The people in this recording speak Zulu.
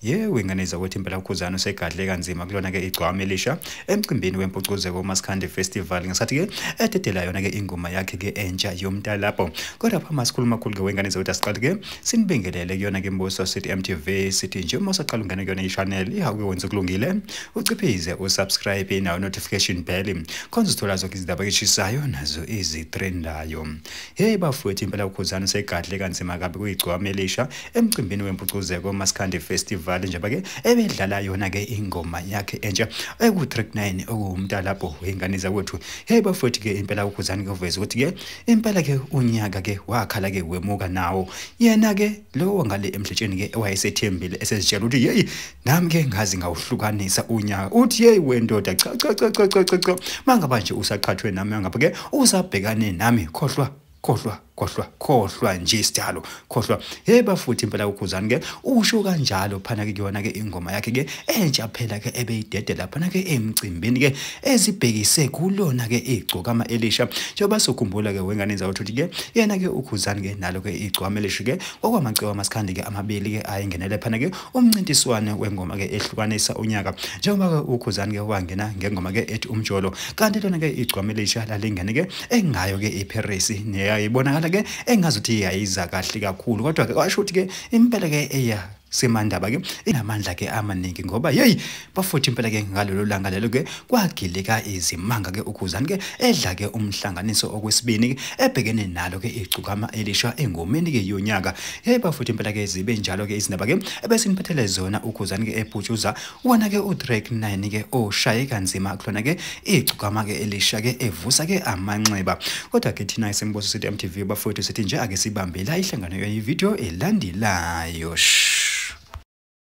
Yewe ingane zakwethu, impela uKhuzani usegadle kanzima kulona ke igcwama elisha emcimbini wempucuzeko Maskandi Festival ngesikhathi ke ededela yona ke ingoma yakhe ke entsha yomntalapho. Kodwa phambi sikhuluma kakhulu ke wengane zakwethu, asiqale ke sinibingelele kuyona ke Mbuso City MTV. Sithi nje uma usaqala ungena kuyona i-channel ihawuke wenze kulungile, uciphize usubscribe nayo notification bell khonza uzithola zonke izindaba eshisayo nazo ezitrendayo. Hey bafowethu, impela uKhuzani usegadle kanzima kabi kuyigcwama elisha emcimbini wempucuzeko Maskandi Festival njengoba ke ebedlala yona ke ingoma yakhe entsha eku track 9 okuwumntalapho wengane zakwethu. Hey bafowethu ke impela uKhuzani ke uveza ukuthi ke impela ke unyaka ke wakhala ke wemuka nawo yena ke lo ngale emhletsheni ke owayesethembile esezitshela ukuthi hey nami ke ngazi ngawuhlukanisa unyaka, uthi hey wendoda cha cha cha cha cha cha, mangaba nje usaqhathwe nami ngapha ke usabhekane nami, khohlwa khohlwa khohlwa khohlwa nje sidalo khohlwa. Hey bafuthi impela uKhuzani ke usho kanjalo phana ke kuyona ke ingoma yakhe ke entsha phela ke ebeyidedela phana ke emcimbini ke ezibhekise kulona ke igcokama elisha. Njengoba sokhumbula ke wengane zawethu ukuthi ke yena ke uKhuzani ke nalo ke igcokama elisha ke okwamaciko amaskandi ke amabili ke ayengenele phana ke umncintiswano wengoma ke ehlukanisa unyaka, njengoba ke uKhuzani ke wangena ngengoma ke ethi Umjolo, kanti lona ke igcokama elisha lalingene ke engayo ke iParis neyayibonakala ke engazuthi yayiza kahle kakhulu, kodwa ke kwasho ukuthi ke impela ke eya semandaba ke inamandla ke amaningi ngoba hey bafuthi impela ke ngalelo langa lelo ke kwagileka izimanga ke uKhuzani ke edla ke umhlanganiso okwesibini ke ebhekene nalo ke igcukama elisha engomeni ke yonyaka. Hey bafuthi impela ke zibe njalo ke izindaba ke ebesiniphathele zona uKhuzani ke ebhutshuza wona ke uTrack 9 ke oshaye kanzima kulona ke igcukama ke elisha ke evusa ke amanxeba. Kodwa ke thina isembuso sithi MTV bafowethu sithi nje ake sibambe la ihlangano ye video elandelayo.